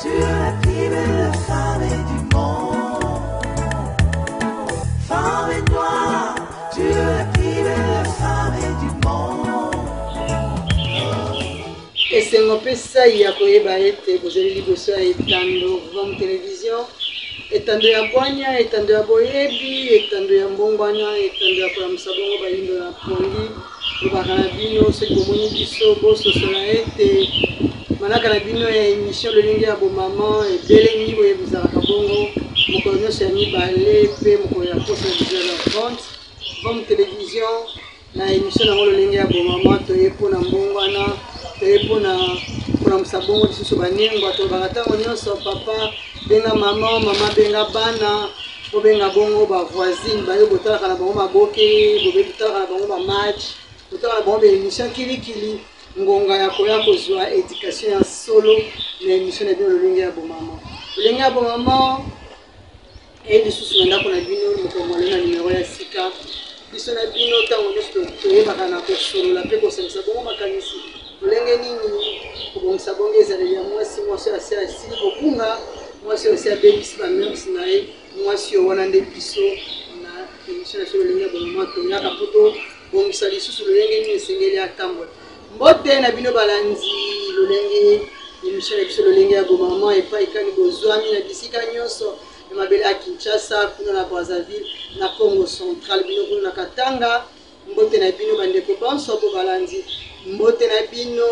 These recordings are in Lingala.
Tu es la plus belle femme du monde. Femme noire, tu es la plus belle femme du monde. Esengo mpe sai ya koyeba ete bozali liboso ya etando Vom Television, etando ya bwanya, etando ya boyebi, etando ya mbongwana, etando ya kolamusa bongo bayindo na pongi. Lobaka na bino soki bomoni biso bososola ete manaka na bino ya emission lolenge ya bomama ebelemi oyo ezalaka bongo mokolo nyonso ya mibale mpe mokolo ya poso ya 19h30 Vom Television na emission nango lolenge ya bomama. Toye mpo na mbongwana, toye mpo na kolamusa bongo lisusu banengwa. Tolobaka ntango nyonso, papa benga mama, mama benga bana, bobenga bongo bavoisine bayo botalaka na bango maboke, botalaka na bango bamatch, botalaka na bango baémission kilikili. Ngonga ya koya kozwa éducation ya solo na émission na bino lolenge ya bomama. Lolenge ya bomama eye lisusu na ndako na bino mokolo mwale na numero ya sika. Biso na bino ntango nyonso toyebaka na kosolola mpe kosangisa bongo makanisi lolenge nini kobongisa bongo ezaleli ya mwasi. Mwasi oyo asi asili kobunga, mwasi oyo asi abebisi bamers na ye, mwasi oyo wana nde biso na émission na biso lolenge ya bomama toyaka mpo tobongisa lisusu lolenge nini esengeli atambola. Mbote na bino balandi lolenge émission na biso lolenge ya bomama epai kani bozwami na bisika nyonso ya mabele ya Kinshasa, kuna na Brazzaville, na Congo Central, bino kuna na Katanga. Mbote na bino bandeko banso bo balandi, mbote na bino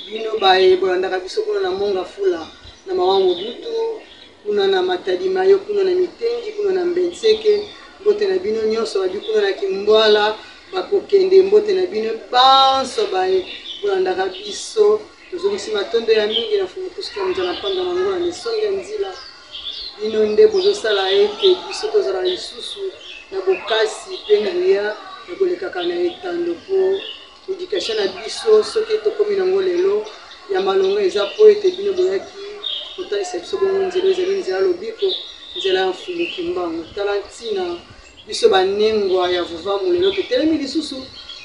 bino baye bolandaka biso kuna na Monga Fula, na Mawa Mobutu, kuna na Matadi Mayo, kuna na Mitengi, kuna na Mbenseke. Mbote na bino nyonso babi kuna na Kimbwala bakokende. Mbote na bino banso baye bolandaka biso. Tozongisi matondo ya mingi na Fumu Kusuka Nzala Mpanda na Ngola Misonge ya Nzila. Bino nde bozosala ete biso tozala lisusu na bokasi mpe nguya ya kolekaka na etando, mpo education na biso soki tokomi nango lelo ya malonga eza mpo ete bino boyaki kotalisa biso bongo nzela ezali nzela lobiko, nzela ya Mfumu Kimbangu. Tala ntina biso banengwa ya Vuvamu lelo totelemi lisusu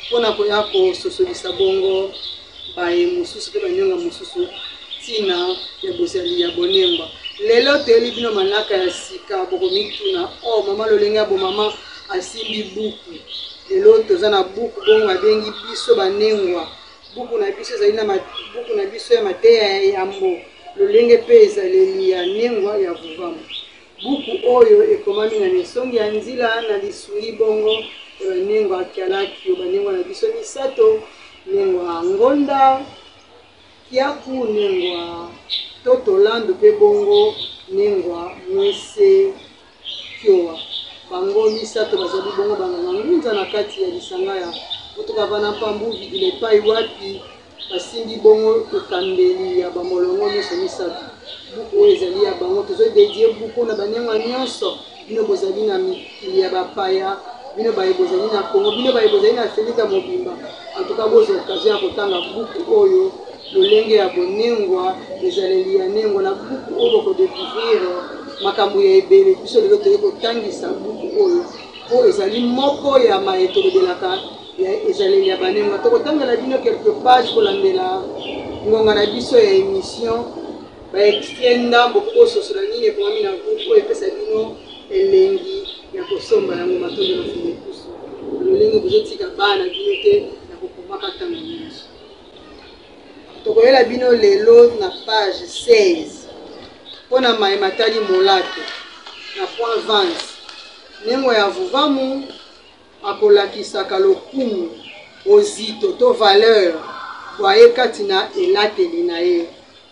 mpona koya kososolisa bongo baye mosusu mpe banyonga mosusu ntina ya bozali ya bonengwa. Lelo toyeli bino manaka ya sika. Bokomituna, o oh, mama lolenge ya bomama asimbi buku. Lelo toza na buku bongo babengi biso banengwa. Buku na biso ezali na buku na biso ya mateya ya yambo lolenge mpe ezaleli ya nengwa ya Vuvamu. Buku oyo ekomami na misongi ya nzila na lisungi bongo ya banengwa Kialakio, banengwa na biso misato, nengwa Ngonda Kiaku, nengwa Totolando mpe bongo nengwa Mwese Kiowa. Bango misato bazali bongo banganga ngunza na kati ya lisanga ya Otoka Mpambu Vidila, epai wapi basimbi bongo ekambeli ya bamolongo nyonso misato. Buku oyo ezali ya bango. Tozodedie buku na banengwa nyonso, bino bozali na mikili ya bapaya, bino baye bozali na Congo, bino baye bozali na Afrika mobimba. En tout cas, bozwa occasion ya kotanga buku oyo lolenge ya bonengwa, ezaleli ya nengwa. Na buku oyo bokodécouvrir makambo ya ebele. Biso lelo toyei kotangisa buku oyo mpo ezali moko ya maye tolobelaka ya ezaleli ya banengwa. Tokotangela bino quelque page kolandela ngonga na biso ya émission, baextrait ndambo mpo bososola nini ekomami na buku oyo epesa bino elengi ya kosomba yango. Matondo na Mfumu Kusu lolenge bozotika bana bino te na kokomaka ntango nyonso. Tokoyela bino lelo na page 16 mpo na maye matali molato na point 20. Nengo ya Vuvamu akolakisaka lokumu, bozito to valeur bwa ye kati na elateli na ye.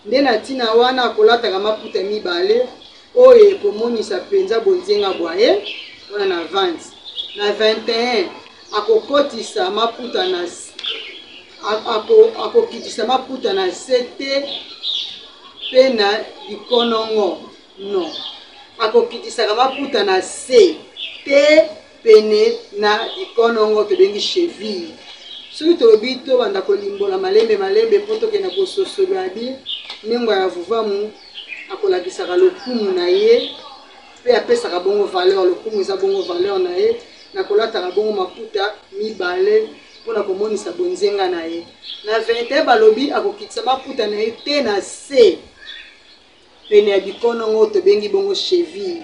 Nde na ntina wana akolataka maputa mibale oyo ekomonisa mpenza bonzenga bwa ye. Wana na 20. Na 21, akokotisa maputa na akokitisa maputa na se te mpe na likonongo no akokitisaka maputa na se te pene na likonongo, tobengi cheville. Soki tolobi tobanda kolimbola malembe malembe mpo tokende kososola bi ndenge ya Vuvamu akolakisaka lokumu na ye mpe apesaka bongo valeur, lokumu eza bongo valeur na ye na kolataka bongo maputa mibale mpona komonisa bonzenga na ye. Na 21 balobi akokitisa maputa na ye te na se. pene ya bikonongo tobengi bongo cheville.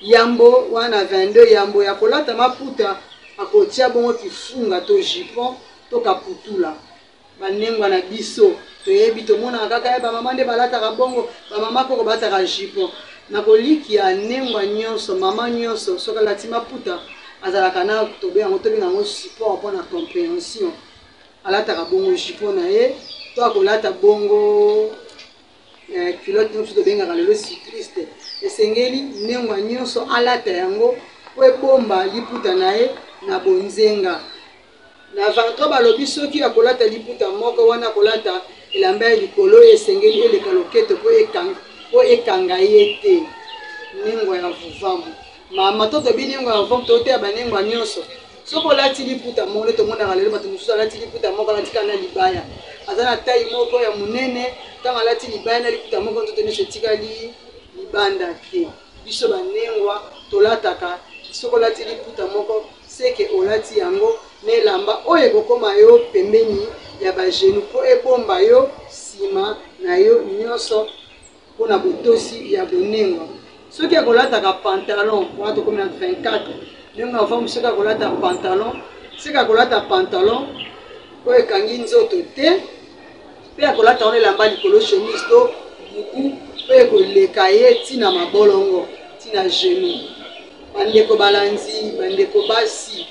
Yambo wana 22 yambo ya kolata maputa akotia bongo kifunga to jupon to kaputula. Banengwa na biso toyebi tomonaka kaka ye bamama nde balataka bongo, bamama koko balataka jupon. Na kolikia nengwa nyonso, mama nyonso soki alati maputa azalaka na tobe yango tobenga yango support mpo na comprehension. Alataka bongo jupon na ye to akolata bongo eh, culotte nyonso tobengaka lelo cycliste. Esengeli nengwa nyonso alata yango mpo ebomba liputa na ye na bonzenga. Na 23 balobi soki akolata liputa moko wana akolata elamba ya likolo oyo esengeli eleka loketo mpo ekanga ye te. Nengwa ya vuvamu mama to tobi nengwa ya vuvamu toteya banengwa nyonso. Soki olati liputa moko nde tomonaka lelo bato mosusu alati liputa moko alati kaka na libaya, aza na tai moko ya monene, ntango alati libaya na liputa moko nzoto nyonso etikali libanda te. Biso banengwa tolataka, soki olati liputa moko seke olati yango na elamba oyo ekokoma yo pembeni ya bagenu mpo ebomba yo nsima na yo nyonso mpo na botosi ya bonengwa. Soki akolataka pantalon wana tokomi na 24 ndenge avant, soki akolata pantalon, soki akolata pantalon oyo ekangi nzoto te, mpe akolata wana elamba likolo chemise to buku oyo ekoleka ye ntina mabolongo ntina genou. Bandeko balanzi, bandeko basi,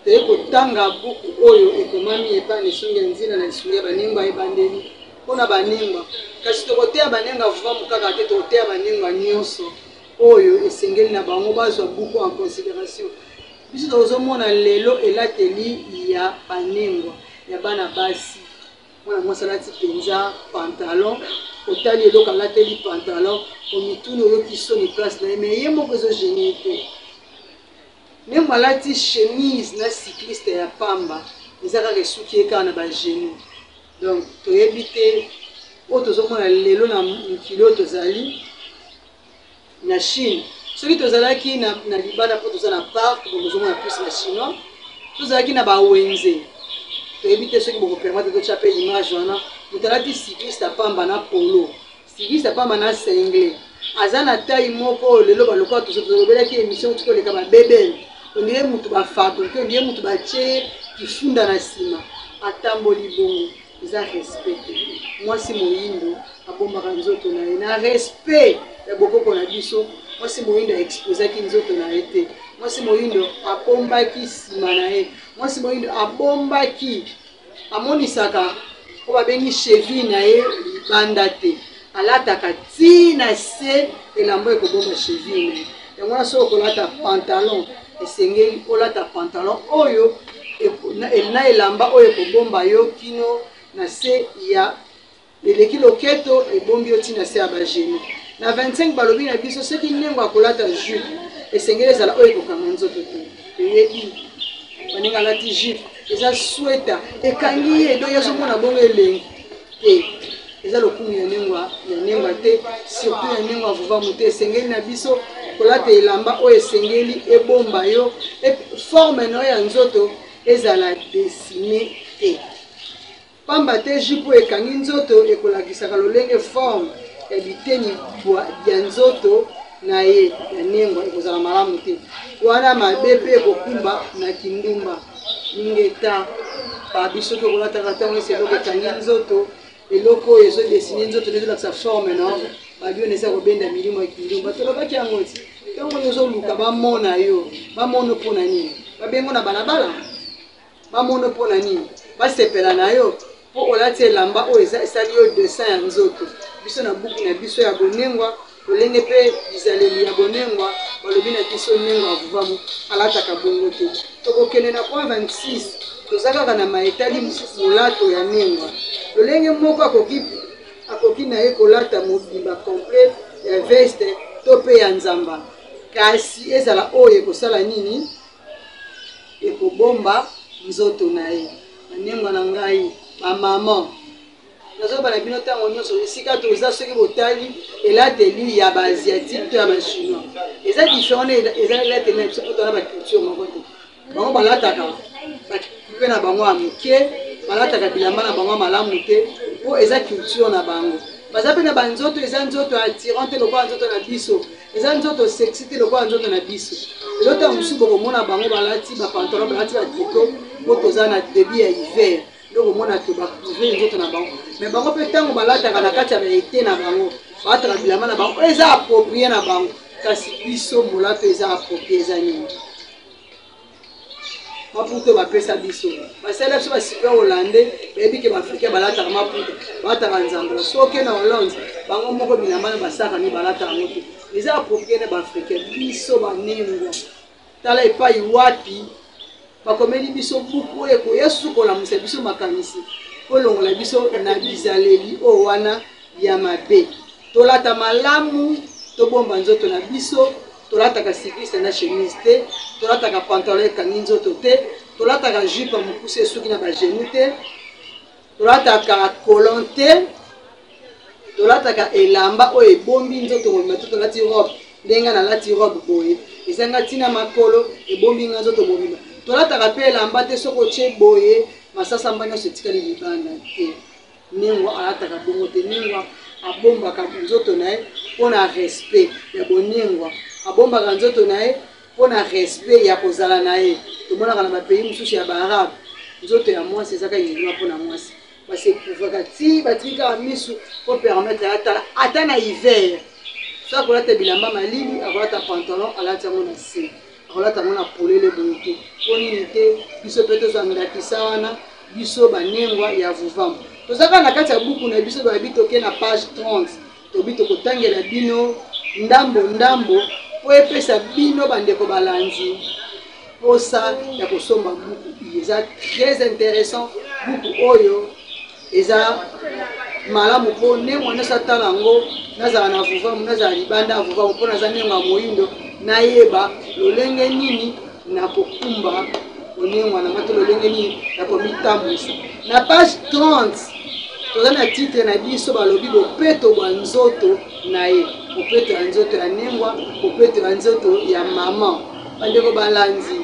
toye kotanga buku oyo ekomami epai na esongi ya nzina na lisungi ya banengwa ebandeli mpo na banengwa. Kasi tokoteya banengwa vuvamu kaka te, tokoteya banengwa nyonso oyo esengeli na bango bazwa buku en considération. Biso tozomona lelo elateli ya banengwa ya bana basi, mwana mwasi alati mpenza pantalon, otali eloko alateli pantalon, omituni oyoki soni place na ye, mais ye moko ezogene te. Ndenge alati chemise na cycliste ya pamba, eza kaka esuki ye kaka na bagenou. Donc toyebi te oyo tozomona lelo na mokili oyo tozali na Chine. Soki tozalaki na, na libanda mpo toza na parc, bokozomona plus na chinois. Tozalaki na bawenze, toyebi te soki bokopermettre totya mpe image wana. Moto alati cycliste ya pamba na polo, cycliste ya pamba na single, aza na taille moko oyo lelo balokola tolobelaki émission oti koleka babebele, ondire motu bafabrike, ondire motu batie kifunda na nsima, atamboli bongo. Eza respect te. Mwasi moyindo abombaka nzoto na ye na respect ya bokoko na biso. Mwasi moyindo aexposaki nzoto na ye te, mwasi moyindo abombaki nsima na ye, mwasi moyindo abombaki, amonisaka oyo babengi cheville na ye libanda te, alataka ti na se elamba ekobomba cheville na ye. Yango wana soki okolata pantalon, esengeli olata pantalon oyo na elamba oyo ekobomba yo kino na se ya eleki loketo, ebombi yo ti na se ya bagenu. Na 25 balobi na biso soki ndenge akolata jupe, esengeli ezala oyo ekokanga nzoto te. Toyebi baninga alati jupe eza sweta ekangi ye, donc azomona bongo elengi te, eza lokumu ya nengwa ya nengwa te, surtout ya nengwa vuvamu te. Esengeli na biso kolata elamba oyo esengeli ebomba yo, forme na yo ya nzoto ezala desine te, pamba te jupe oyo ekangi nzoto ekolakisaka lolenge forme ya biteni ya nzoto na ye ya nengwa ekozala malamu te, wana mabe mpe ekokumba na kindumba. Ingeta babi soki okolataka ntango nyonso eloko ekangi nzoto, eloko oyo ezodesine nzoto nde ezolakisa forme no babi oyo eza kobenda milimo ya kindumba. Tolobaki yango ti ntango oyo ozoluka bamona yo, bamona mpo na nini? Babengo na balabala, bamona mpo na nini? Basepela na yo mpo olati elamba oyo esali yo dessin ya nzoto. Biso na buku na biso ya bonengwa, lolenge mpe bizaleli ya bonengwa, balobi na biso nengwa avuvamu alataka bongo te. Tokokende na point 26, toza kaka na maetali molato ya nengwa. Lolenge moko akoki akoki na ye kolata mobimba complet ya veste to mpe ya nzamba, kasi ezala oyo ekosala nini, ekobomba nzoto na ye. Banengwa na ngai, bamama, nazoba na bino ntango nyonso esika toza, soki botali elateli ya baasiatique to ya bachinois eza différent, eza elateli na biso mpo tona baculture moko te. Bango balataka bakupe na bango ya moke, balataka bilamba na bango ya malamu te mpo eza culture na bango. Baza mpe na banzoto, eza nzoto ya attirant te lokola nzoto na biso, eza nzoto sexy te lokola nzoto na biso. Lelo ntango mosusu bokomona bango balati bapantalon, balati batricot, mpo toza na début ya hiver, nde okomona ke bacouvrir nzoto na bango. Mais bango mpe ntango balataka na kati ya baete na bango, balataka bilamba na bango oyo eza approprie na bango. Kasi biso molato eza approprie eza nini? Maputa bapesa biso, basalela biso basuper hollandais, bayebi ke baafricain balataka maputa, balataka nzambala. Soki na Hollande, bango moko bilamba na basaka ni balataka yango te, eza approprie na baafricain. Biso banengwa, tala epai wapi bakomeli biso buku oyo ekoya susu kolamusa biso makanisi, kolongola biso na bizaleli oyo wana ya mabe. Tolata malamu, tobomba nzoto na biso. Tolataka cycliste na chemise te, tolataka pantalon ekangi nzoto te, tolataka jupe ya mokuse esuki na bagenou te, tolataka colon te, tolataka elamba oyo ebombi nzoto mobimba te. Tolati robe ndenge nalati robe boye, ezanga ntina makolo, ebombi nga nzoto mobimba. Tolataka mpe elamba te soki otie boye masasamba nyonso etikali libanda te. Nengwa alataka bongo te. Nengwa abombaka nzoto na ye mpo na respect ya bonengwa, abombaka nzoto na ye mpo na respect ya kozala na ye. Tomonaka na bapays mosusu ya baarabe, nzoto ya mwasi ezaka uniquement mpo na mwasi, basekuvraka ti batiki kaka misu mpo permettre atala ata na hiver. So akolata bilamba malili, akolata pantalon, alati yango na se, akolata yango na polele boye te. Mpo nini te biso mpe tozwa ndakisa wana? Biso banengwa ya Vuvamu toza kaka na kati ya buku na biso, bayebi toke na page 30, tobi tokotangela bino ndambo ndambo mpo epesa bino bandeko balandi mposa ya kosomba buku. Eza très intéressant buku oyo, eza malamu mpo ndenge nyonso atala yango. Nazala na Vuvamu, nazala libanda ya Vuvamu, mpo naza ndenge ya moyindo, nayeba lolenge nini nakokumba onengwa na nga to lolenge nini nakomitambwisa. Na page 30 toza na titre na biso, balobi bopeto bwa nzoto na ye, bopeto ya nzoto ya nengwa, bopeto ya nzoto ya mama. Bandeko balandi,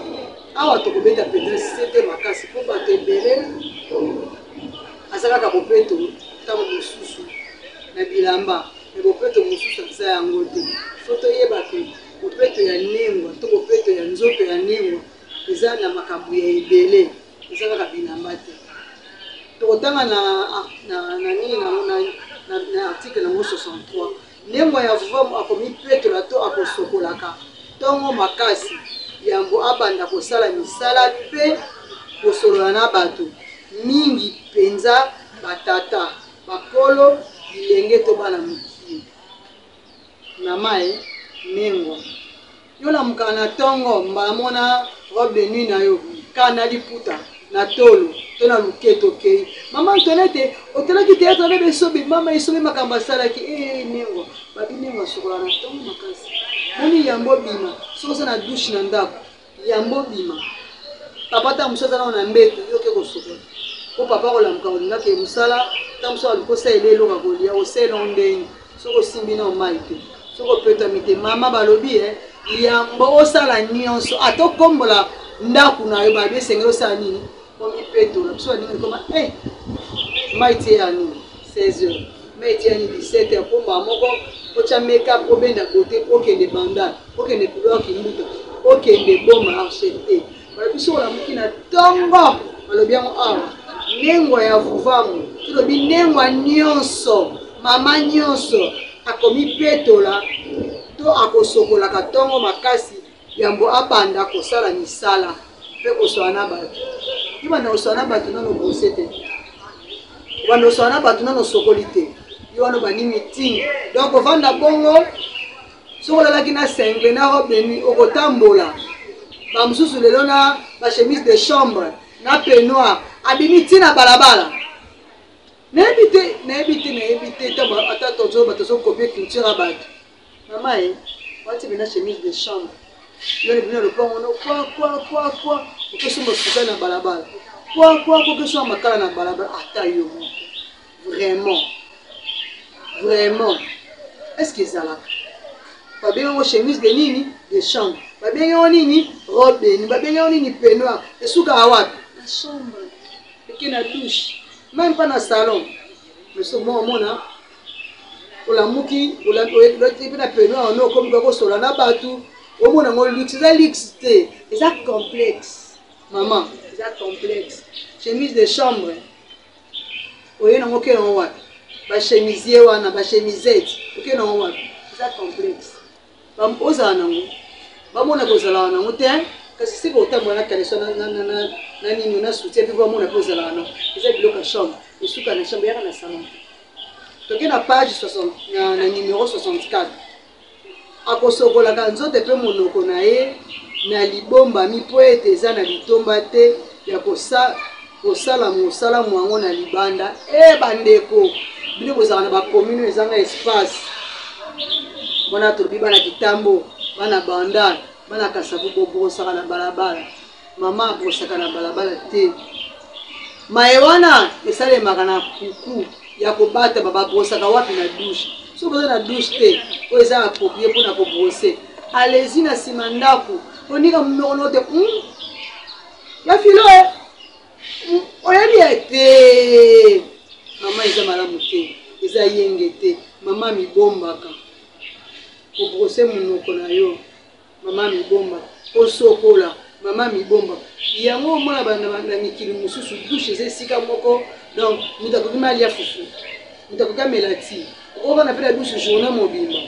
awa tokobeta mpenza sete makasi mpo bato ebele aza kaka bopeto ntango mosusu na bilamba, me bopeto mosusu aza yango te. Fo toyeba ke bopeto ya nengwa to bopeto ya nzoto ya nengwa eza na makambo ya ebele, eza kaka bilamba te. Tokotanga na nini na article nango 63. Nengwa ya Vuvamu akomipetola to akosokolaka ntongo makasi yambo abanda kosala misala mpe kosolola na bato, mingi mpenza batata bakolo, bilenge to bana mokie. Mama e nengwa, yo lamukaka na ntongo mbala moko na robe de nuit na yo, kaka na liputa na tolo to na luketo, okei. Mama Antoinette, otalaki théâtre na besobe, mama esobe makambo asalaki e nengwa. Babi nengwa asokola na ntongo makasi. Moni yambo bima, soki oza na douche na ndako, yambo bima, papa ntango mosusu aza nano na mbeto, yo oke kosokola po papa kolamuka olingaki mosala, ntango mosusu aluki osalela eloko ya kolia, osalela ndenge soki osimbi nao mai te, soki opetami te. Mama balobi e yambo osala nyonso, ata okombola ndako na yo, babi esengeli osala nini? Omipetola. Biso baningi likoma e mai tie ya nini 16 heures, mai tie ya nini 17 heures, mpo mbala moko otya makeup, obenda bote, okende Bandal, okende couloir Kimbuta, okende Boma marché te. Balobi soki olamuki na ntongo, balobi yango awa, nengwa ya Vuvamu, tolobi nengwa nyonso, mama nyonso akomipetola to akosokolaka ntongo makasi yambo abanda kosala misala mpe kosola na bato. Yo banda kosola na bato nano brose te, obanda kosola na bato nano osokoli te, yo wana obandi meeting. Donc ovanda bongo, soki olalaki na single na robe de nuit, okotambola. Bamosusu lelo na bachemise de chambre na peignoir, abimi ntina balabala. Nayebi te, nayebi te, nayebi te ntango ata tozoba, tozokopie culture ya bato. Mama e wati bina chemise de chambre, yo bina lopango no kwa kwa kwa kwa, okesomba sukali na balabala, kwa kwa kwa, okesomba makala na balabala. Ata yo moko, vraiment, vraiment, est ce que ezalaka? Babengi yango chemise de nini, de chambre, babengi yango nini, robe de nuit, babengi yango nini, peignoir. Esukaka wapi? Na chambre, eke na douche, même pas na salon. Mais soki moko omona Olamuki olati mpe na peignoir wana, okomi kaka kosola na bato, omona yango luxe. Eza luxe te, eza complexe mama, eza complexe. Chemise de chambre oye nango, oke nango wapi? Bachemisier wana, bachemisette, oke nango wapi? Eza complexe. Ozala nango, bamona kozalaka nango te, kasi seke otambola na caleçon na nini na soutien mpe bamona mpe ozalaka nango. Eza biloko ya chambre, esuka na chambre, yaka na salon te. Toke na page 60, na numero 64. Akosokolaka nzoto mpe monoko na ye na libombami, mpo ete eza na litomba te ya kosala mosala mwango na libanda. E bandeko, bino bozalaka na bacommune ezanga espace wana, tolobi bana Kitambo, bana Bandal, bana Kasavu, bobrosaka na balabala. Mama abrosaka na balabala te. Maye wana esalemaka na kuku ya kobatama. Babrosaka wapi? Na douche. Soki boza na douche te oyo eza approprié mpona kobrose, alezi na nsima ndako, onika monoko no te ya filo e oyebi ye te. Mama, eza malamu te, eza yenge te. Mama mibombaka kobrose monoko na yo. Mama mibomba kosokola, mama mibomba yango. Omona na mikili mosusu, douche eza esika moko, donc moto akoki malia fufu, moto akoki amela ti, okokana mpe na douche journée mobimba,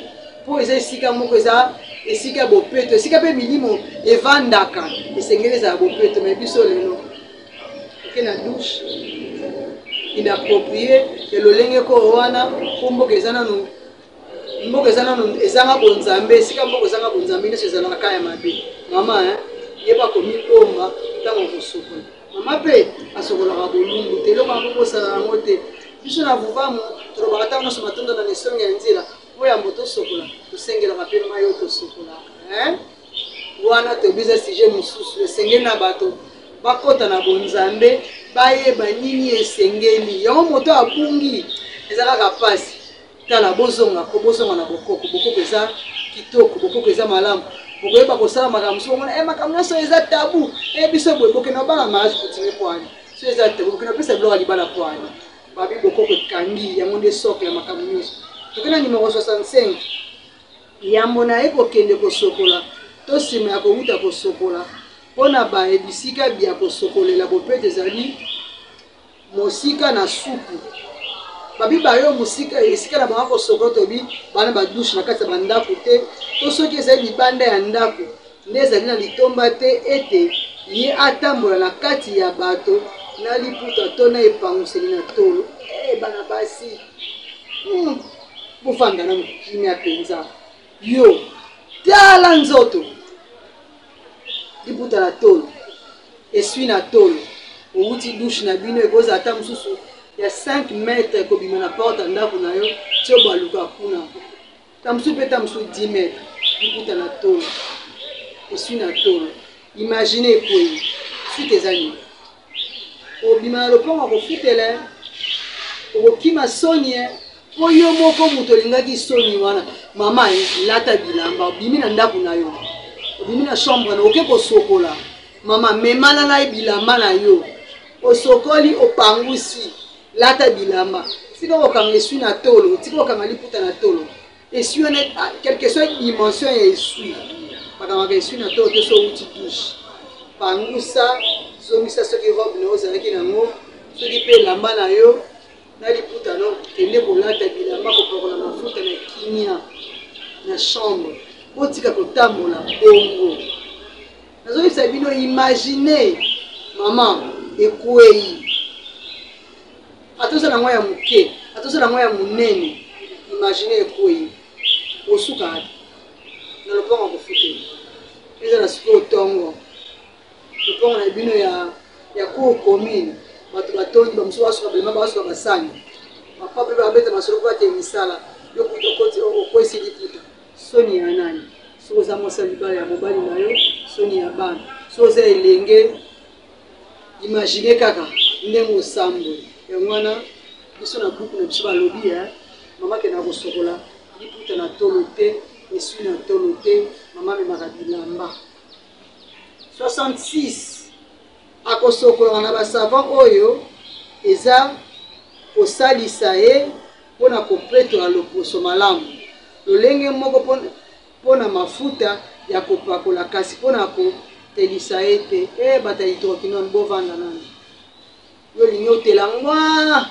mpo eza esika moko, eza esika ya bopeto, esika mpe milimo evandaka, esengeli ezala bopeto. Mais biso lelo oke na douche inapproprié ya lolenge koo wana, mpo mboka eza nanu, mboka eza nanu ezanga bonzambe. Esika mboka ezanga bonzambe, nyonso ezalaka ka ya mabe. Mama yeba komibomba ntango kosokola. Mama mpe asokolaka bolumbu te, eloko yango bosala yango te. Biso na Vuvamu tolobaka ntango nyonso matondo na lesonge ya nzela mpo yambo tosokola, tosengelaka mpe mai oyo tosokolaka. Wana tobiza sujet mosusu. Esengeli na bato bakɔta na bonzambe, bayeba nini esengeli. Yango moto abungi, eza kaka mpasi. Tala, bozonga ko bozonga na bokoko. Bokoko eza kitoko, bokoko eza malamu. Bokoyeba kosala makambo mosusu. Bomona makambo nyonso eza tabu. Biso boye bokende obala mariage coutumier po ani so eza tabu, bokende opesa biloko ya libala po ani babi. Bokoko ekangi yango nde socle ya makambo nyonso. Toke na numero 65. Yambo na ye kokende kosokola to nsima ya kowuta kosokola, mpo na baye bisika bya kosokolela bopeto ezali mosika na suku, babi bayo mosika esika na bango kosokola, tobi bana badouche na kati ya bandako te, to soki ezali libanda ya ndako nde ezali na litomba te ete ye atambola na kati ya bato na liputa to na epanguseli na tolo. Bana basi, bofanda na kimia mpenza. Yo tala nzoto, liputa na tolo, esui na tolo, owuti douche na bino, ekozala ata mosusu ya 5 mètre kobima na porte ya ndako na yo ti obaluka kuna, ta mosusu mpe ta mosusu 10 mètre. Liputa na tolo, esui na tolo, imagine ekwei, suite eza nini? Obima na lopango, akofutela, okokima soni mpo yo moko moto olingaki soni wana. Mama, lata bilamba. Obimi na ndako na yo, obimi na chambre na, oke kosokola. Mama, memana na ye bilamba na yo, osokoli, opangusi, lata bilamba. Tika kokanga esui na tolo, tika kokanga liputa na tolo, esui wana, quelque soit dimension ya esui, bakangaka esui na tolo te. So outi douche, pangusa, zongisa soki robe na yo ozalaki nango, soki mpe elamba na yo na liputa no, kende kolata bilamba, kopakola mafuta na kimia na chambre. Botika kotambola bongo. Nazoyebisa bino, imagine mama ekwei, ata oza nango ya moke, ata oza nango ya monene, imagine ekwei, osuka wapi? Na lopango ya kofutela. Eza na sikoyo ntongo, lopango na bino ya cour commune, bato batondi, bamosusu basuka bilamba, basuka basani, papa mpe babeta masolo mpo bakee misala. Yo kuta okoti, okwesi liputa, soni ya nani? Soki oza mwasi ya libala ya mobali na yo, soni ya bana. Soki oza elenge, imagine kaka ndenge osambwe. Yango wana biso na buku na biso balobi mama kenda kosokola, liputa na tolo te, esui na tolo te. Mama amemaka bilamba. 66. Akosokolaka na basavon oyo eza kosalisa ye. mpo na kopetola loposo malamu. Lolenge moko mpo na mafuta ya kopakola, kasi mpo na kotelisa ye te. E bato ya hydroquinone, bovanda nanu. Yo olingi otela ngwa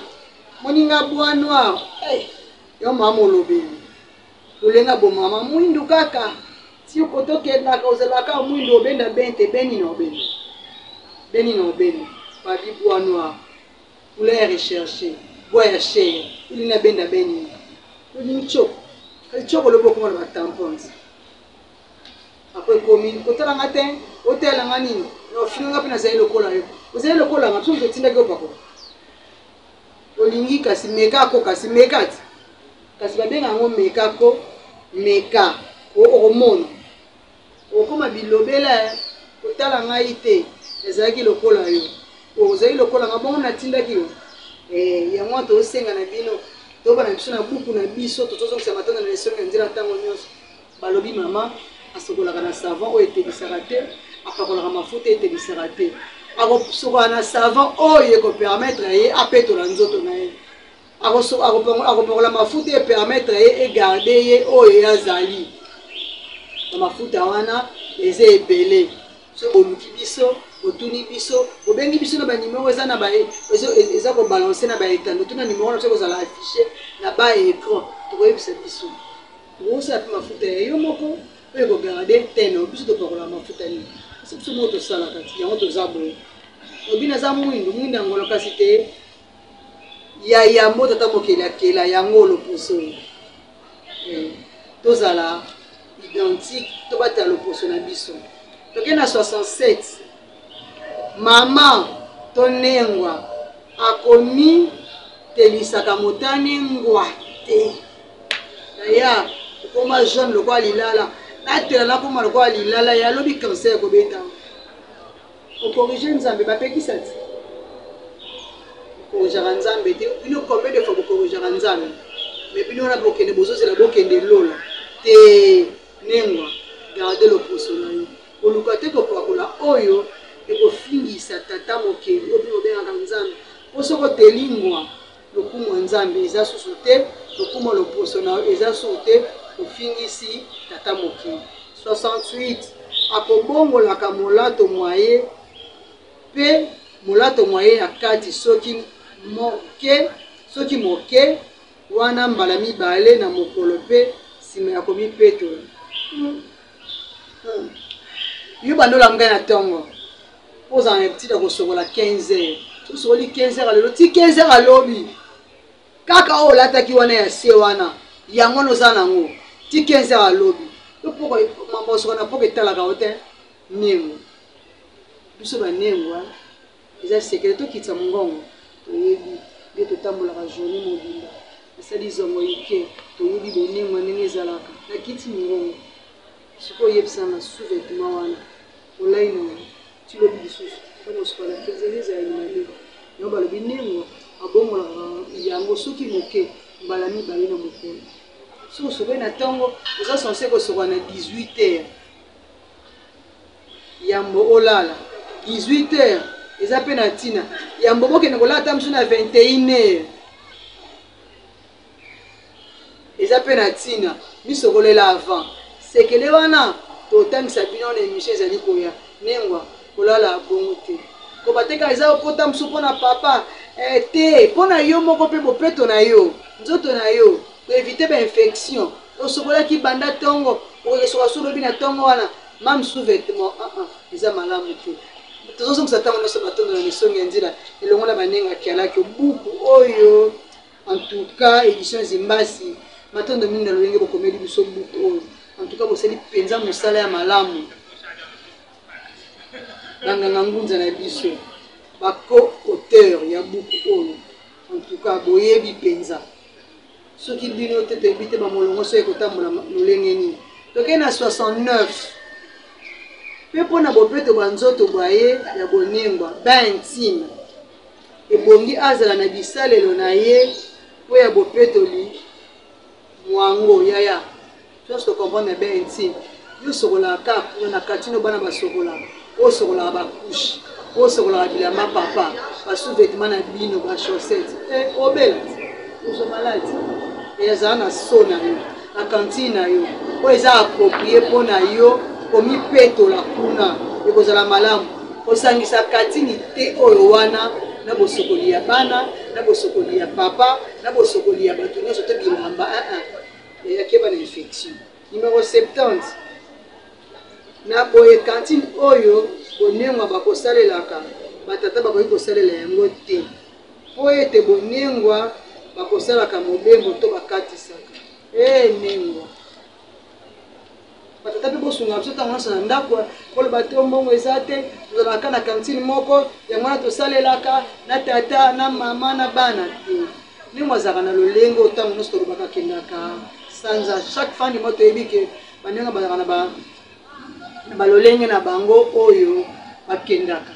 moninga bois noir. Hey, yo mama olobeli lolenge abomama mwindu kaka ti okotokendaka ozalaka mwindu obenda bente beni na obenda beni na obenda babi bois noir couleur recherche bois ya cher olingi abenda beni olingi choko kasi choko olobi okoma na batampons apres ekomi kotala nga te otala nga nini na ofinga nga mpe nazali lokola yo ozali lokola nga biso moto otindaki yo pakola olingi kasi meka ko kasi meka ti kasi babenga yango meka ko meka okomona okoma bilobela eh. Kotala ngai te ezalaki lokola yo ozali lokola nga bongo natindaki yo eh, yango wana tozosenga na bino tobana biso na buku na biso tozozongisa matondo na esongi ya nzela ntango nyonso. Balobi mama asokolaka na savon oyo etelisaka te, apakolaka mafuta etelisaka te, akosokola na savon oyo ekopermettre ye apetola nzoto na ye, akopakola mafuta epermettre ye egarde ye oyo ye azali. Bamafuta wana eza ebele. Soki boluki biso, botuni biso, bobengi biso na banimero eza na ba eza kobalanse na baetando to na nimero na biso ekozala affiche na ba écran, tokoyebisa biso. Okosala mpe mafuta ya yo moko oyo ekogarde teno. Biso topakolaka mafuta nini? Biso biso moko tosalaka ti yango toza boye. Obi naza mwindu, mwindu ya ngolo kasi te ya yambo tata mokeli akela yango loposo oyo. Eh, tozala identique, tobatela loposo na biso. Toke na 67 mama tonengwa akomi telisaka motane ngwa te. Yaya okoma jaune lokola lilala, natela nakoma lokola lilala ya lobi cancer ekobeta. Okorige Nzambe bapekisa ti bokorijaka Nzambe te. Bino combien de fois bokorijaka Nzambe? Mais bino wana bokende bozozela bokende lola te. Nengwa garde loposo na yo, koluka te kopakola oyo ekofingisa tata mokeli oyo bino bobengaka Nzambe. Po soki oteli ngwa lokumu ya Nzambe eza susu te, lokumu ya loposo na yo eza susu te, ofingisi tata mokili. 68 akobongolaka molato mwa ye mpe molato mwa ye ya kati soki moke, soki moke wana mbala mibale na mokolo mpe nsima ya komipetola. Yo banda olamuka na ntongo ozala na habitude ya kosokola 15 heures, osokoli 15 heures lelo ti 15 heures alobi kaka oyo olataki wana ya se wana yango wana oza nango ti 15 heures alobi yo poko mambo osokola na poko etalaka yo te. Nengo biso banengwa eza sekele tokitisa mongongo, toyebi nde totambolaka journée mobimba, nasali zongo ike, toyebi bonengwa ndenge ezalaka. Nakiti mongongo sikoyo, oyebisa nga sous-vêtement wana olai na yango ti lobi lisusu ntango osukola na 15 ezali mabe. Yango balobi nengwa abongolaka yango soki moke mbala mibale na mokolo. Soki osokoli na ntongo oza censé kosokola na 18 heures yambo olala. 18 heures eza mpe na ntina yambo bokende kolala ata mosusu na 21 heures eza mpe na ntina misokolela avant. Sekele wana totangisa bino na emission ezali koya. Nengwa kolala bongo te, kobateka eza okota mosusu mpo na papa eh, te mpo na yo moko mpe bopeto na yo nzoto na yo koevite bainfection. Osokolaki banda ntongo, okoki soki olobi na ntongo wana mame sous vêtement uh -uh, eza malamu te. Tozozongisa ntango nyonso matondo na misongi ya nzela elongo na banenga kialaki buku oyo. En tout cas édition Zimbasi, matondo mingi na lolenge bokomeli biso buku oyo. En tout cas bosali mpenza mosala ya malamu. Banganga ngunza na biso ba co-auteur ya buku oyo, en tout cas boyebi mpenza. Soki bino te toyebi te bamolongo soki ekotambola lolenge nini. Tokei na 69 mpe mpo na bopeto bwa nzoto bwa ye ya bonengwa ba intime, ebongi azala na bisalelo na ye mpo ya bopetoli mwango. Yaya nyonso tocomprendre ba intime, yo osokolaka kaka kuna na katino bana basokolaka, osokolaka bacouche, osokolaka bilamba papa, basous-vêtement na bino, bachaussette, eh, obela ozwa maladi. Ezala na so na yo, na cantine na yo oyo eza approprie mpo na yo komipetola kuna, ekozala malamu. Kosangisa katini te oyo wana na bosokoli ya bana, na bosokoli ya papa, na bosokoli ya bato nyonso to bilamba. Eyakeba na infection. Numero 70. Na boye kantine oyo bonengwa bakosalelaka, batata bakoki kosalela yango te, mpo ete bonengwa bakosalaka mobembo to bakatisaka. Ee nengwa, batata mpe bosunga biso ntango nyonso na ndako, koloba te mbongo eza te, tozalaka na kantine moko, yango wana tosalelaka na tata na mama na bana te. Ndenge azalaka na lolenge oyo ntango nyonso tolobaka akendaka sanza chaque fin du mois, toyebi ke bandenge bazalaka na ba na balolenge na bango oyo bakendaka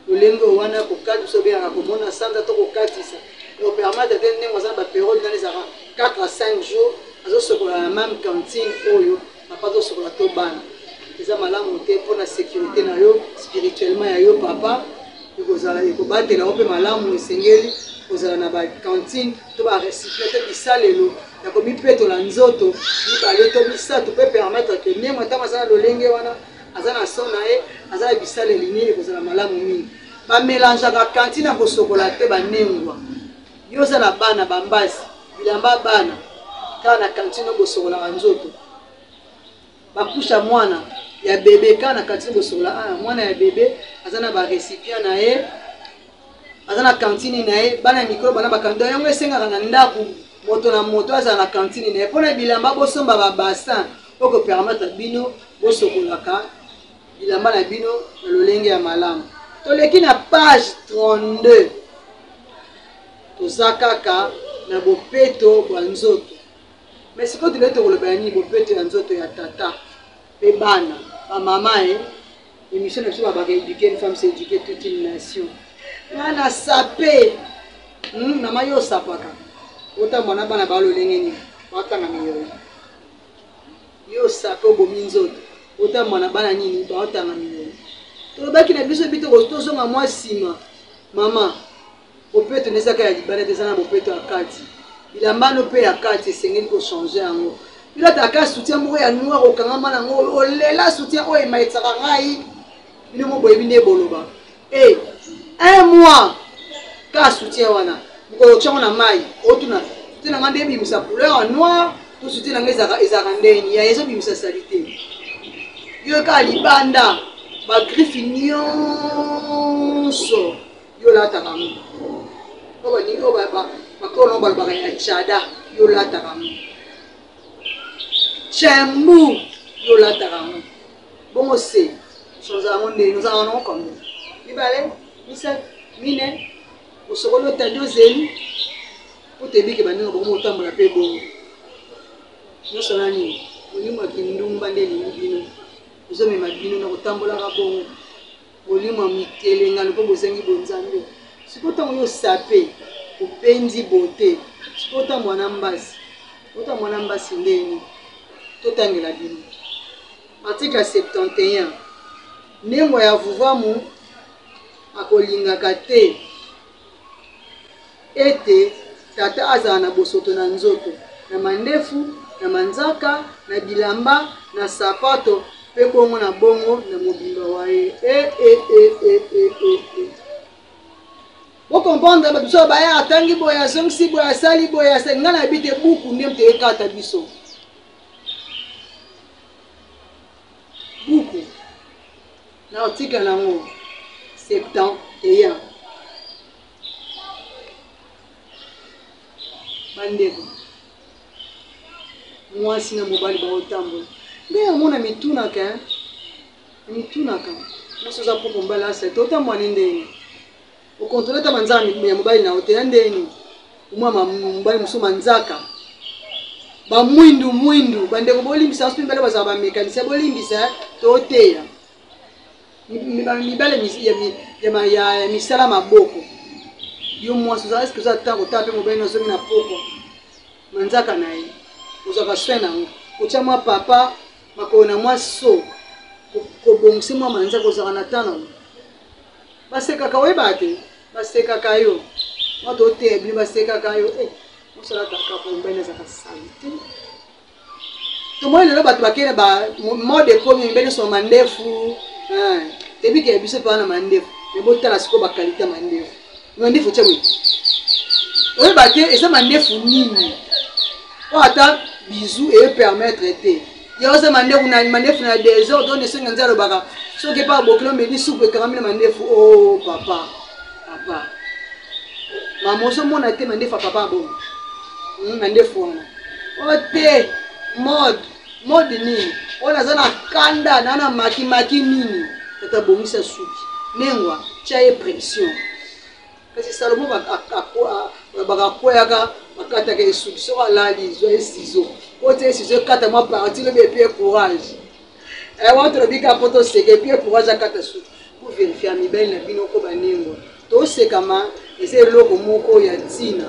lolenge oyo wana kokatisa, obengaka komona sanza to kokatisa, opermettre te ndenge aza na baperiode nani ezalaka 4 à 5 jours azosokola na meme cantine oyo papa azosokola to bana. Eza malamu te mpona sécurité na yo spirituellement ya yo papa, ekozala ekobatela yo mpe malamu. Esengeli kozala na bacantine to barecipient to bisalelo ya komipetola nzoto mibale to misato, mpe permettre ke ndenge ntango aza na lolenge wana, aza na son na ye, aza na bisaleli nini, ekozala malamu mingi. Bamelangeaka kantine ya kosokola te. Banengwa, yo oza na bana bambasi, bilamba bana kaka na kantine oyo bosokolaka nzoto, bakusha mwana ya bebe kaka na kantine bosokola. Ah, mwana ya bebe aza na barecipient na ye, aza na kantine na ye. Bana ya mikolo bana bakantine yango. Esengaka na ndako moto na moto azala na kantine na ye. Mpona bilamba, bosomba babassin oyo kopermettre bino bosokolaka bilamba na bino na lolenge ya malamu. Toleki na page 32, toza kaka na bopeto bwa nzoto. Mais sikoyo toleki, tokoloba ya nini? Bopeto ya nzoto ya tata mpe bana, bamama. E émission na biso babaka "Éduquer une femme, c'est éduquer toute une nation". Nga na sape, mama, yo osapaka, otambola na bana balolenge nini? Batanga miyoyo. Yo osape, obomi nzoto, otambola na bana nini? Baotanga miyoyo. Tolobaki na biso bi tozonga mwa nsima. Mama, bopeto nde ezaka ya libanda te, eza na bopeto ya kati. Bilambano mpe ya kati esengeli kochange yango. Bilataka soutien moko ya noir, okangama nango, olela soutien oyo ematisaka ngai. Bino mo boyebi nde boloba e un mois ka soutien wana, mokolo otyango na mai, otuna soutien na ngai nde ebimisa couleur ya noir to soutien na ngai ezalaka ndeni ya ezobimisa saleté. Yo kaka libanda, bagriffe nyonso yo olataka yango, oyo bakolo balobaka ya chada, yo olataka yango, chembu, yo olataka yango. Bongo se change yango ndeni? Ozalaka nango combien? Mibale, misato, mine? Osokoli, otandi, ozeli po tebike bandenge bongo otambola mpe bongo nyonso na nini? Molimo ya kindumba nde elingi bino, ezomema bino na kotambolaka bongo, molimo ya mitelengano mpo bozangi bonzambe. Sikoyo ntango yo osape, opendi bote, sikoyo otambola na mbasi, otambola na mbasi ndeni? Totangela bino article ya 71. Ndembo ya vuvamu akolingaka te ete tata azala na bosoto na nzoto, na mandefu, na manzaka, na bilamba, na sapato mpe bongo na bongo na mobimba wa ye. E, e, e, e, e, e, e. Bocomprendre, bato biso baya atangi boye, azongisi boye, asali boye, asali. Ngai nayebi te, buku nde moto ekata biso. Buku na article nango 71. Bandeko, mwasi na mobali baotambola nde yango na mitunaka, mitunaka mwasi oza propre, mobali asali te, otambola ni ndenge okontrole ata manzaka ya mobali na yo te ya ndenge omwa mobali mosusu manzaka bamwindu mwindu. Bandeko, bolimbisa biso, mibale bazala bamécanicien, bolimbisa, toteya mibale ya misala maboko. Yo mwasi oza, eske oza ta kotala mpe mobali nazongi na pokwa, manzaka na ye ozwaka soin nango, kotya mwa papa makolo na mwa so, kobongisa mwa manzaka, ozwaka na ta nango? Basekaka, oyebaka te, basekaka yo. Mwa toteya bino, basekaka yo. Mosala kaka po mobali azalaka salite. Tomoni lelo bato bakei na ba mode ekomi mibali nyonso mandefu. Toyebi ke biso mpe wana mandefu. Mais botala sikoyo ba qualité ya mandefu. Mandefu tia boye. Oyeba te eza mandefu nini. Oyo ata bisou eye permettre te. Ya oza mandefu na mandefu na désordre oyo nesongi nzela alobaka soki epa bokilo meli supu ekangami na mandefu oh papa papa mama ozomona te mandefu ya papa abongo hmm, mandefu wana o te mode mode nini oyo naza na kanda na na makimaki nini tata bongisa suki nengwa tia ye pression kasi salomo bakakweyaka bakataka ye suki soki alali zwa ye ciseau otia ye ciseau ekata mwa parti lobi epie courage eh, wana tolobi kaka mpo toseka epie courage akata suki boverifia mibali na bino ko banengwa tosekama eza eloko moko ya ntina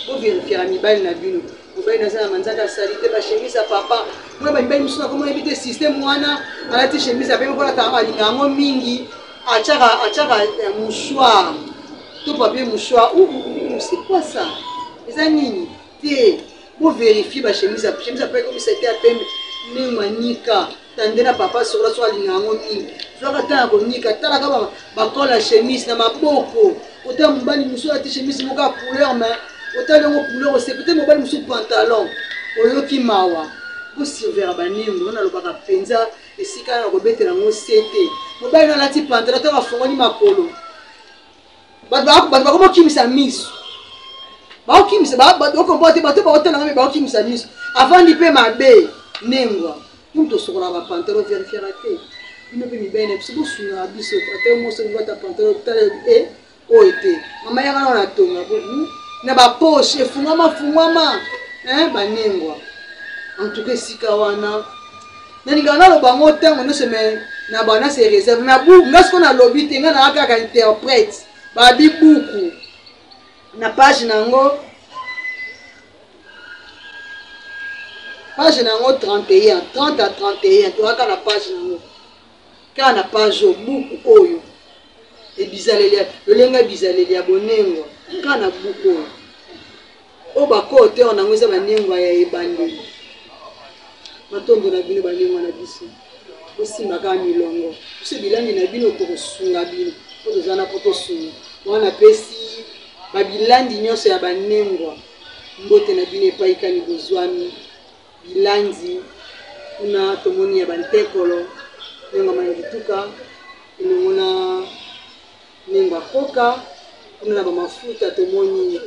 boverifiaka mibali na bino mobali naza na manzaka asali te bachemise ya papa mona bamibali mosusu nakomona yebi te systeme wana alati chemise ya pembe mpo alataka alinga yango mingi atiaka atiaka eh, mouchoir to papier mouchoir c'est quoi ça eza nini te boverifie bachemise ya chemise ya pembe ekomisa te ya pembe ndenge anika tande na papa sokola soki alinga yango mingi zwaka ntango ya konika talaka bakola ya chemise na maboko ota mobali mosusu alati chemise moko ya couleur mais otali yango couleur osepe te mobali mosusu pantalon oyoki mawa bosurveillaka banimbo wana alobaka mpenza esika ya kobetela yango se te mobali no alati pantalon ntango afongoli makolo bato bakomokimisa miso bakokimisa okomboa te bato bakotalanga me bakokimisa miso avandi mpe mabe nengwa kumu tosokolaka bapantalon verifiaka te bino mpe mibali na biso bosungaka biso ata moso olingi ata pantalon tala e oyo te mama yaka nao na tonga hmm? na bapoche efungwama fungwama banengwa en tout cas esika wana nalingaka naloba yango ntango nyonso me na bana se réserve na buku nga siko nalobi te nga naa kaka interprète babi buku na page na yango page na yango 31 30 à 31 toyaka na page na yango kaka na page oyo buku oyo ebizaleli lolenge ya bizaleli ya bonengwa kaka na buku oyo oyo ba co-auteur na yango eza banengwa ya ebandeli matondo na bino banengwa na biso bosimba kaka milongo biso bilandi na bino tokosunga bino mpo toza na mpo tosunga wana napesi babilandi nyonso ya banengwa mbote na bino epai kani bozwami bilandi kuna tomoni ya bantekolo nengwa mayokituka elongo na Nengwa koka kuna na bamafuta tomoni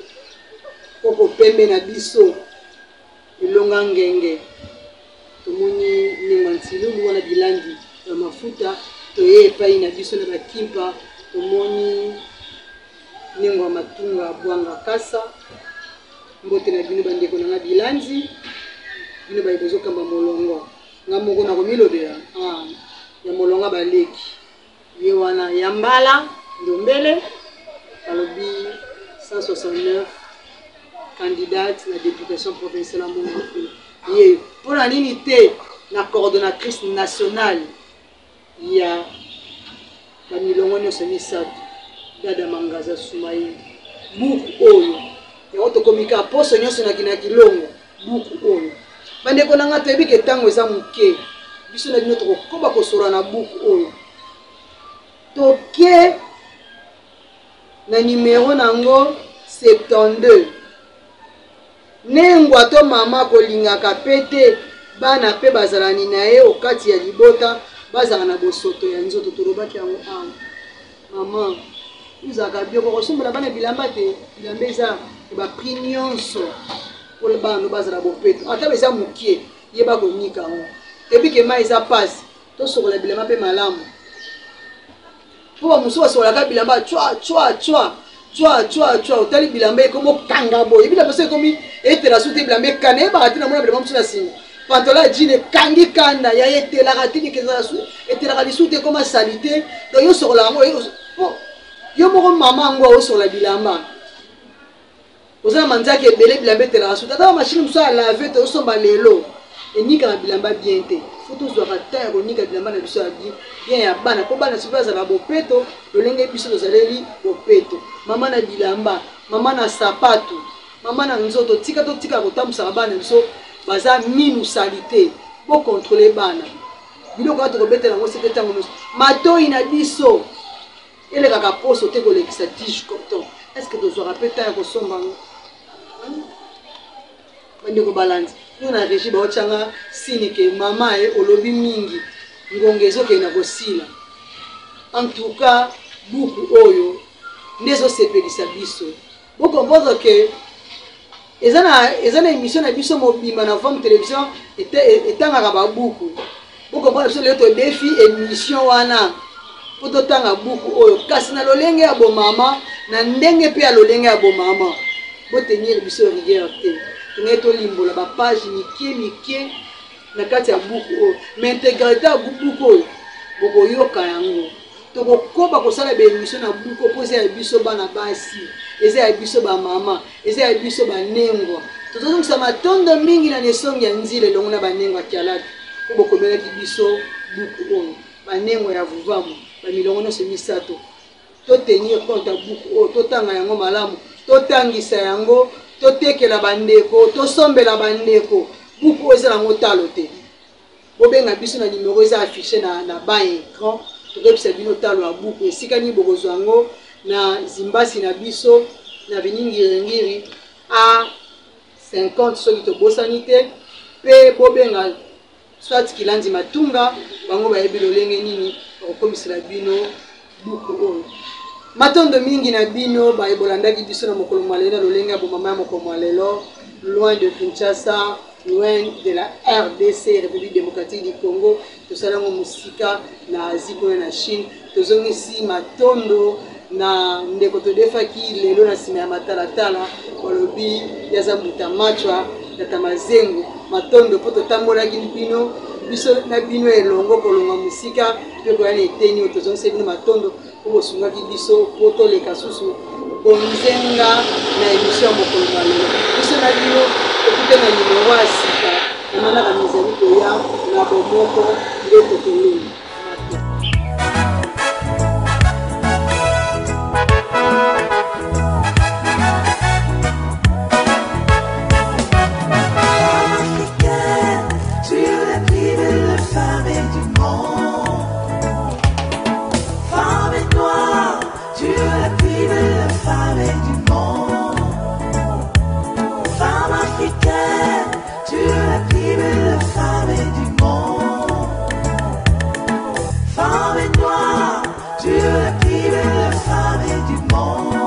koko pembe na biso elonga ngenge tomoni nengwa nsilulu wana bilandi ya mafuta toye epai na biso na bakimpa tomoni nengwa matunga bwanga kasa mbote na bino bandeko na nga bilandi bino baye bozokamba molongo nga moko nakomilobela ah, ya molonga baleki Ye wana ya mbala ndombele balobi 169 candidate na deputation provinciale ya Mont-Ngafula. Ye mpo na nini te na coordonnatrice nationale ya bamilongo nyonso misato dada mangaza sumayi buku oyo yango tokomi kaka poso nyonso na kina kilongo buku oyo bandeko na ngai toyebi ke ntango eza moke biso na bino tokokoba kosolola na buku oyo toke na nimero na yango 72 nengwa to mama kolingaka pe te bana pe bazalani na ye okati ya libota bazala na bosoto ya nzoto tolobaki yango awa mama ozalaka bioko kosombela bana bilamba te bilamba eza ya baprix nyonso mpo bana no bazala bopeto ata eza mokie yeba konika yango toyebi ke mai eza mpasi tosokola bilamba mpe malamu mpo bamosusu basokolaka bilamba cwa cwa cwa cwa cwa cwa otali bilamba ekomi okanga boye bilamba so ekomi etela su te bilamba ekana eyebaka te namona bilamba mosusu na nsima pantola ya jine ekangi kanda ya etelaka te likezala su etelaka lisusu te ekoma salite donc yo sokola yango po yo moko mama yango osokola bilamba oza na manzaki ebele bilamba etelaka su tata bamashine mosusu ya lave te osomba lelo enikaka bilamba bien te fo tozwaka temps ya konika bilamba na biso ya bien ya bana mpo bana soki bazala bopeto lolenge biso tozaleli bopeto mama na bilamba mama na sapatu. Mama na nzoto, tika totika kotambusaka bana biso baza minu salite. Bokontrole bana. Biloko wana tokobetela yango sete ntango nyonso. Matoi na biso elekaka poso te kolekisa tige coton. Est-ce que tozwaka mpe temps ya kosomba yango? Bandeko balandi, yo na régie baotyanga sini ke mama e olobi mingi, ngonga ezokende na kosila. En tout cas, buku oyo nde ezosepelisa biso. Bocomprendre ke eza na émission na biso mobimba na Vam Télévision etangaka babuku. Bocomprendre biso lelo todefi émission wana mpo totanga buku oyo, kasi na lolenge ya bomama, na ndenge mpe ya lolenge ya bomama. Botenir biso rigueur te, tongei tolimbola bapage mike mike na kati ya buku oyo, mais intégralité ya buku oyo bokoyoka yango. Tokokoba kosala baémission na buku mpo eza ya biso bana basi, eza ya biso bamama, eza ya biso banengwa. Tozozongisa matondo mingi na nesongi ya nzila elongo na banengwa ya kialaki mpo bokomelaki biso buku oyo. Banengwa ya Vuvamu, bamilongo nyonso misato, totenir compte ya buku oyo, totanga yango malamu, totangisa yango, totekela bandeko, tosombela bandeko. Buku oyo eza nango talo te. Bobenga biso na numero eza affiché na ba écran, tokoyebisa bino talo ya buku esika nini bokozwa yango na Zimbasi na biso na avenue Ngiringiri a 50 soki tobosani te. Pe bobenga soit Kilandi Matunga, bango bayebi lolenge nini bakokomisela bino buku oyo. Matondo mingi na bino baye bolandaki biso na mokolo mwa lelo na lolenge ya bomama ya mokolo mwa lelo, loin de Kinshasa, loin de la RDC, République démocratique du Congo. Tosala yango mosika na Asie kuna na Chine. Tozongisi matondo na ndeko todefaki lelo na nsima ya matalatala, balobi yaza mbuta machwa tata mazengo. Matondo mpo totambolaki bino biso na bino elongo kolonga mosika mpe koya na eteni oyo. Tozongisi bino matondo mpo bosungaki biso mpo toleka susu bonzenga na émission ya mokolo mwa lelo. Biso na bino tokute na numero ya sika na manaka mizali koya na bomoko nde tokolonga. Tu es la plus belle femme du monde. Femme noire, tu es la plus belle femme du monde. Femme africaine, tu es la plus belle femme du monde. Femme noire, tu es la plus belle femme du monde.